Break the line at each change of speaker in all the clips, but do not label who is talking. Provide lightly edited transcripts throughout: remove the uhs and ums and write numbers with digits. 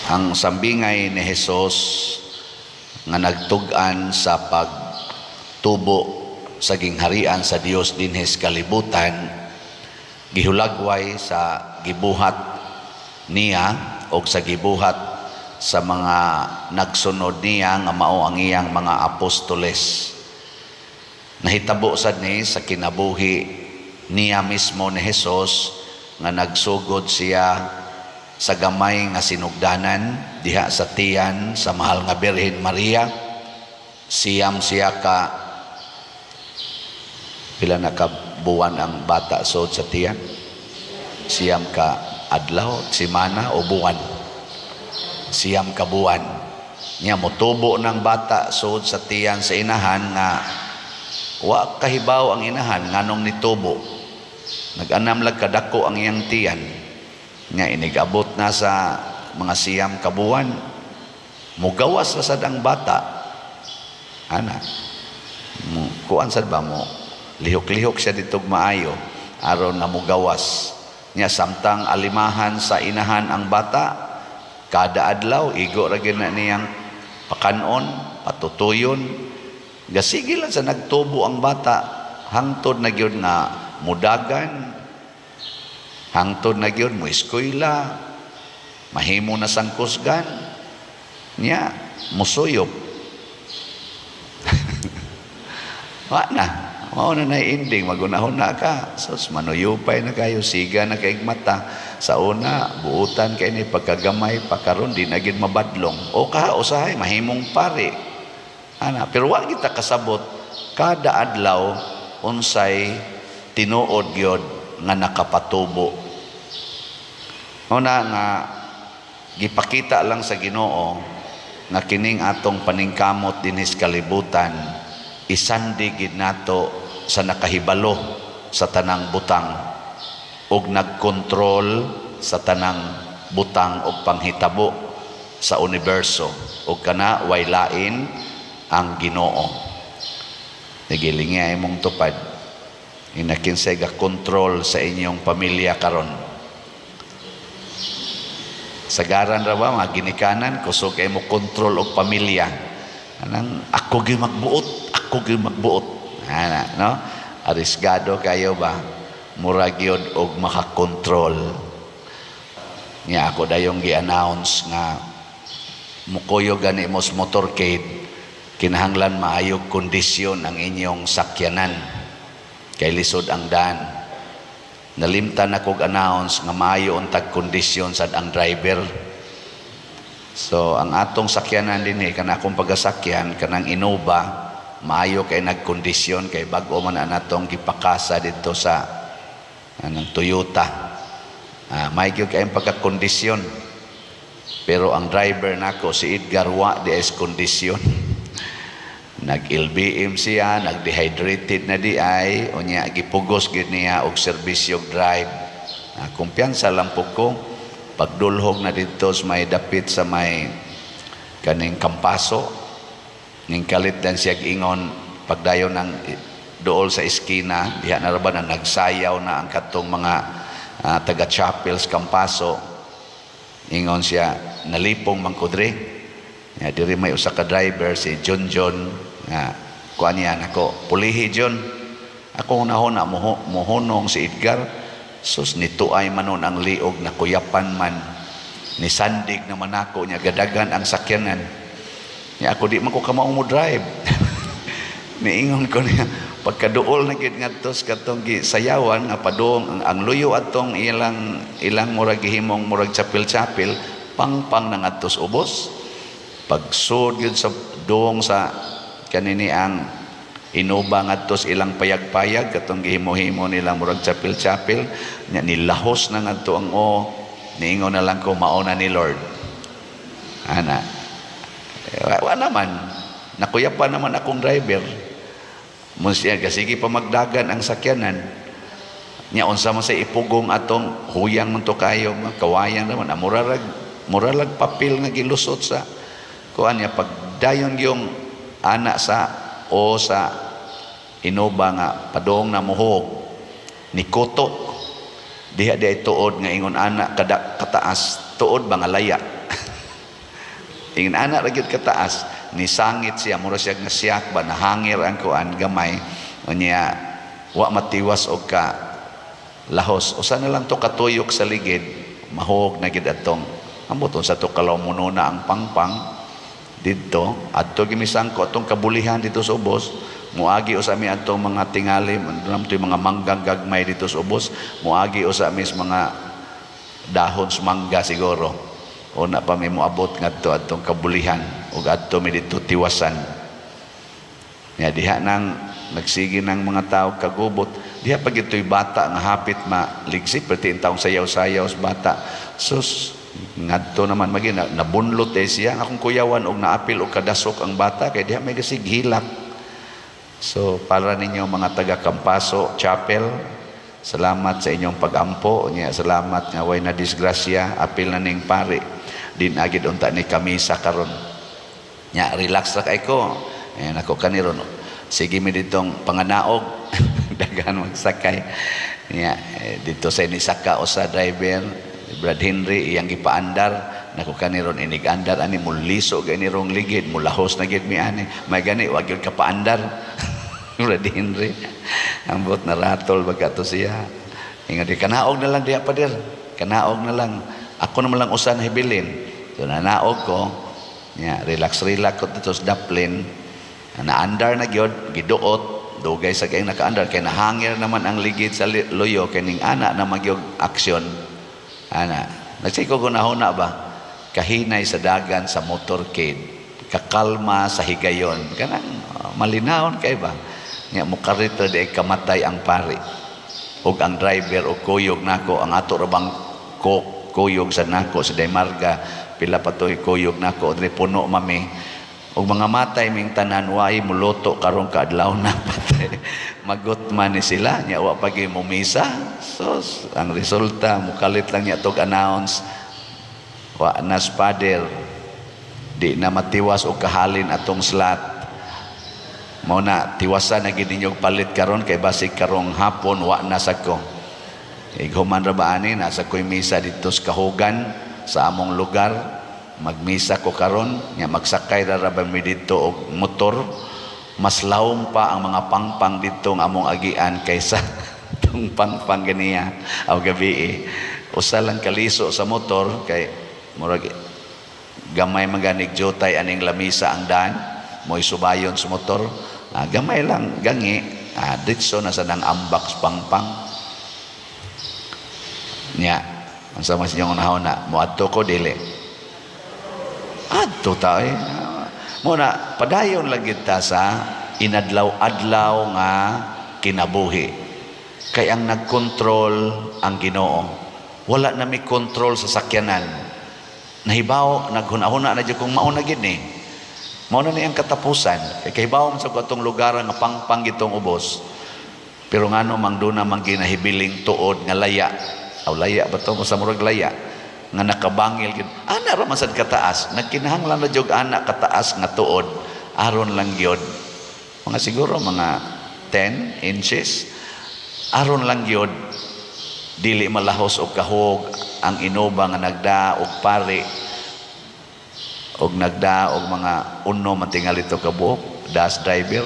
Ang sambingay ni Jesus nga nagtug-an sa pagtubo sa gingharian sa Dios dinhi sa kalibutan, gihulagway sa gibuhat niya o sa gibuhat sa mga nagsunod niya nga mao ang iyang mga apostoles. Nahitabo sad ni sa kinabuhi niya mismo ni Jesus nga nagsugod siya sa gamay nga sinugdanan diha sa tiyan sa mahal nga Birhen Maria. 9 siya ka, pila na ka buwan ang bata sod sa tiyan? 9 ka adlaw, semana o buwan? 9 ka buwan niya. Motubo ng bata sod sa tiyan sa inahan nga wa kahibaw ang inahan nganong nitubo. Nag-anam lag kadako ang iyang tiyan nga inigabot na sa mga 9 ka buwan, mugawas ra sad ang bata ana mo, kuan sad ba, mo lihok-lihok siya dito maayo aron nga mugawas niya. Samtang alimahan sa inahan ang bata, kada adlaw igo ra gyud na niyang pakanon, patutuyon. Gasige lang sa nagtubo ang bata hangtod na gyud nga mudagan, hangtod na gyud mo eskwela, mahimo na sang kusgan niya, musuyop. Wa na, mao na na ending. Magunahon ka, sus, manuyupay na kayo, siga na kay mata. Sa una buutan kay ni pagkagamay pa, karon di na gyud mabadlong o ka usahay mahimong pare ana. Pero wa kita kasabot kada adlaw unsay tinuod gyud nga nakapatubo. Una nga gipakita lang sa Ginoo nga kining atong paningkamot dinhi sa kalibutan, isandig gid nato sa nakahibalo sa tanang butang ug nagkontrol sa tanang butang ug panghitabo sa universo, ug kana way lain ang Ginoo. Nagilingi imong tupad, inakinsay ga kontrol sa inyong pamilya karon. Sagaran ra ba mga ginikanan, kusog kay mo kontrol og pamilya? Anang ako gyud magbuot, ako gyud magbuot ana, no? Arisgado kayo ba, mura gyud og makakontrol niya. Ako dayong gi-announce nga mukuyo gani mo sa motorcade, kinahanglan maayog kondisyon ang inyong sakyanan kay lisod ang daan. Nalimtan ako announce nga maayo untag kondisyon sad ang driver. So ang atong sakyanan dinhi, kana akong pagasakyan, kanang Innova, maayo kay nagkondisyon kay bag-o man ang atong gipakasa dito sa anong Toyota. May gyud kayong pagkakondisyon. Pero ang driver nako, si Edgar, wa di is kondisyon. Nag-LBM siya, nag-dehydrated na di ay, unya gipugos gyud niya og serbisyo drive. Kumpiyansa lang po ko, pagdulhog na dito sa may dapit sa may kaning Kampaso, ning kalit dan siya ingon, pagdayon ng dool sa eskina, diha na ra ba na nagsayaw na ang katong mga taga chapels Kampaso. Ingon siya, "Nalipong man ko dre." Ya, diri may usa ka driver, si John John, nga kuan niya nako, "Pulihi, John." Ako unahon na muhunong si Edgar. Sus, nituay man nun ang liog, na kuyapan man. Ni sandig naman ako niya, gadagan ang sakyanan. Niya ako, di man ko kamao mo drive. Niingon ko niya, pagkaduol na gid ngadto sa katong gisayawan nga padung ang luyo atong ilang ilang murag gihimong murag chapel-chapel, pangpang na ngadto sa ubos. Pagsud gyud sa duong sa kanini ang Innova ngadto sa ilang payag-payag katong gihimo-himo nila murag chapel-chapel nya, nilahos na ngadto ang o. Niingon na lang ko, "Mao na ni Lord." Ana. Eh, wa naman nakuyapan naman akong driver mo siya, sige pa magdagan ang sakyanan niya. Unsa man sa ipugong atong huyang man to kayo, mga kawayan naman, murarag muralag papel nga gilusot sa kuan niya. Pagdayon yung ana sa o sa Innova nga padong na muhog, ni kuto diha diay tuod nga ingon ana kada kataas, tuod ba nga laya. Ingin ana ra gyud kataas, nisangit siya, mura siya nga siyak ba, nahangir ang kuan gamay. Unya wa matiwas og ka lahos. Usa na lang to katuyok sa ligid, mahog na gid atong ambot unsa to kalaw na ang pangpang didto. Adto gimisangko atong kabulihan dito sa ubos. Muagi usa mi atong mga tingali, andun to mga manggang gagmay dito sa ubos. Muagi usa mi sa mga dahon sa mangga siguro. Una pa mi moabot ngadto atong kabulihan ug adto mi didto tiwasan. Nya diha nang nagsige ng mga tao kagubot. Diha pa gito'y bata nga hapit maligsi, perti in taong sayaw-sayaw sa bata. Sus, ngadto naman magi na, nabunlot eh siya ang akong kuyawan og naapil og kadasok ang bata kay diha may gasig hilak. So para ninyo mga taga Campaso Chapel, salamat sa inyong pagampo nya, salamat nga way na disgrasya. Apil na ning pari din agid unta ni kamisa karon. Nya relax ra kay ko. Eh, nako kaniron. Sige mi ditong panganaog, daghan magsakay. Nya eh, dito sa inisaka o sa driver, Brad Henry, iyang gipaandar. Nako kaniron inig andar ani, muliso gani rong ligid, mulahos na gid mi ani. May gani wa gyud ka paandar. Brad Henry. Ambot na ratol baga to siya. Ingon di kanaog na lang diha, pader. Kanaog na lang. Ako naman lang usa na hibilin. So nanaog ko. Nya relax relax ko dito sa daplin. Naandar na gyud, giduot, dugay sa kayong nakaandar kay nahangir naman ang ligid sa luyo kay ning ana na magyog aksyon. Ana, nagsiko ko nahuna ba? Kahinay sa dagan sa motorcade, kakalma sa higayon, kanang malinawon kay ba? Nya mukarit ra di kamatay ang pari ug ang driver o kuyog nako. Ang ato ra bang ko kuyog sa nako sa Daymarga, pila pa to'y kuyog nako diri, puno mami ug mga matay ming tanan. Way muluto karong kaadlaw na, patay magot man ni sila. Nya wa pagi mumisa. So ang resulta, mukalit lang niya tog announce, wa nas pader, di na matiwas og kahalin atong slot. Mao na tiwasan na gid ninyo palit karon kay basig karong hapon wa na sa ko. Ighuman ra ba ani, nasa ko'y misa dito sa Kahugan sa among lugar. Magmisa ko karon nya magsakay ra ra ba mi didto og motor. Mas lawom pa ang mga pangpang didto nga among agian kaysa tong pangpang ganiya aw gabi eh. Usa lang kaliso sa motor kay murag gamay man ganig jutay aning lamisa ang daan mo'y subayon sa motor. Gamay lang gangi, ditso na sa nang ambak sa pangpang. Nya unsa mas inyong unahon na moadto ko dili adto ta eh. Mo na padayon lang gid ta sa inadlaw-adlaw nga kinabuhi kay ang nagkontrol ang Ginoo. Wala na mi kontrol sa sakyanan. Nahibaw, naghuna-huna na jud kung mauna gid ni, mao na ni ang katapusan kay kahibaw man sa atong lugar nga pangpang gitong ubos. Pero ngano mang duna man ginahibiling tuod nga laya aw laya ba to, sa murag laya nga nakabangil gyud ana ra man sad kataas. Nagkinahanglan na jud ana kataas nga tuod aron lang gyud mga siguro mga 10 inches, aron lang gyud dili malahos og kahog ang Innova nga nagda og pari og nagda og mga uno man tingali to kabuok das driver.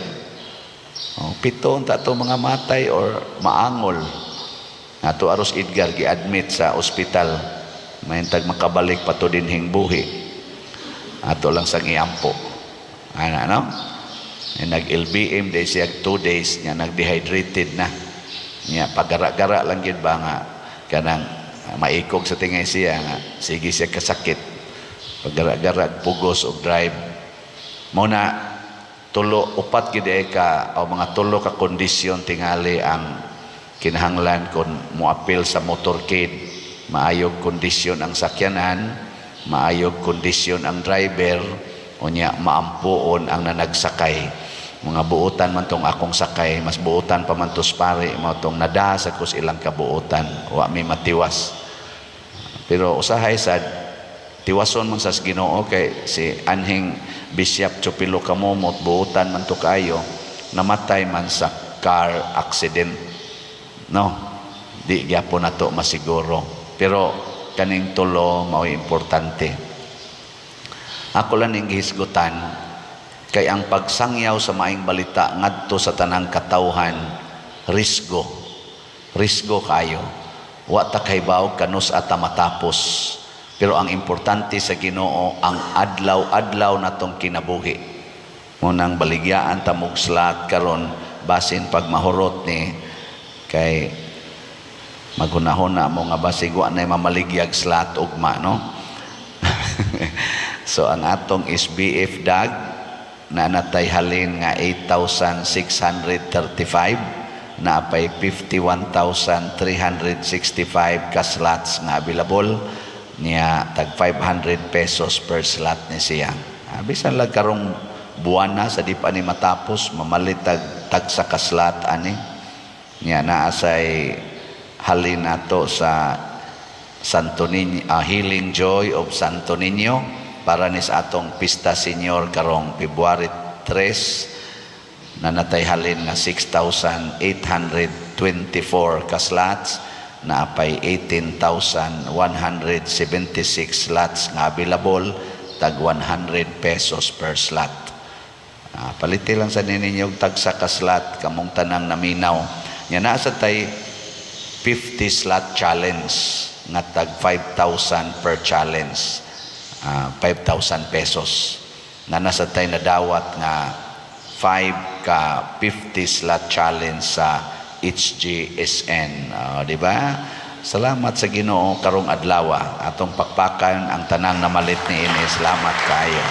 Oh, pito unta to mga matay or maangol. Ato aros Edgar gi-admit sa ospital, mahintag makabalik pa to dinhing buhi. Ato lang sang iampo ana, no? E, nag LBM day siya 2 days nya, nag-dehydrated na nya. Pagara-gara lang gid ba nga kanang maikog sa tingay siya nga sige siya kasakit, pagara-gara pugos og drive. Mo na tulo upat gid ay ka o mga tulo ka kondisyon tingali ang kinahanglan kon moapil sa motorcade: maayog kondisyon ang sakyanan, maayog kondisyon ang driver, unya maampuon ang nanagsakay. Mga buotan man tong akong sakay, mas buotan pa man tos pare, mao tong nada sa kus ilang kabuotan, wa mi matiwas. Pero usahay sad tiwason man sa Ginoo kay si anhing Bishop Chupilo Kamomot, buotan man to kaayo, namatay man sa car accident, no? Di gyapon nato masiguro, pero kaning tulo mao'y importante. Ako lang ning gihisgutan kay ang pagsangyaw sa maayong balita ngadto sa tanang katawhan, risgo. Risgo kayo. Wa ta kahibaw kanus-a ta matapos. Pero ang importante sa Ginoo ang adlaw-adlaw natong kinabuhi. Mao nang baligyaan ta mog slot karon, basin pag mahurot ni kay maghunahuna mo nga basig wa na mamaligyag slot ugma, no? So ang atong SBF DAG na natay halin nga 8,635, naapay 51,365 ka slots nga available niya, tag 500 pesos per slot ni siya. Bisan lang karong buwan na sa di pa ni matapos, mamalit tag tagsa ka slot ani niya. Naa say halin nato sa Santo Niño, Healing Joy of Santo Niño para ni sa atong Pista Senior karong February 3 na natay halin nga 6,824 ka slots, naapay 18,176 slots nga available, tag 100 pesos per slot. Paliti lang sa ninyo og tagsa ka slot kamong tanang naminaw. Nya naa sa tay 50 slot challenge nga tag 5,000 per challenge. 5,000 pesos. Na nasa tay nadawat nga 5 ka 50 slot challenge sa HGSN. Di ba? Salamat sa Ginoo karong adlaw. Atong pakpakan ang tanang namalit ni ini. Salamat kaayo.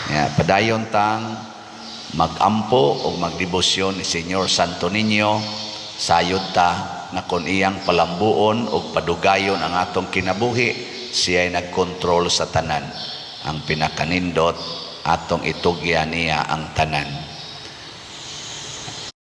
Ya, padayon tang magampo o magdebosyon ni Señor Santo Niño. Sayod ta nga kon iyang palambuon o padugayon ang atong kinabuhi, siya'y nagkontrol sa tanan. Ang pinakanindot, atong itugyan niya ang tanan.